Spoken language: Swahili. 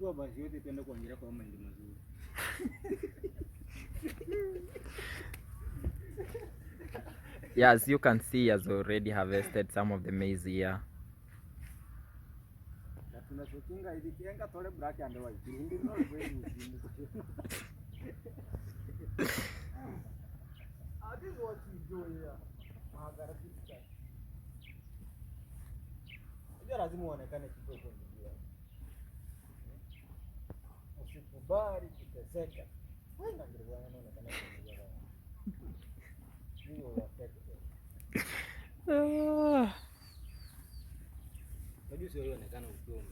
Chukua basi yote tuende kuangalia kwa mahindi mazuri. Yeah, as you can see, he has already harvested some of the maize here. Na tunachokinga hivi kienga tole black and white. Hindi no kweli usimu. Ah, this is what we do here. Magharibi style. Unajua lazima uonekane kidogo ndugu yangu. Usikubali kuteseka. Wewe ndio bwana unaonekana kuongea. You will affect them. Ah. Unajua sio uonekana ukiwa ume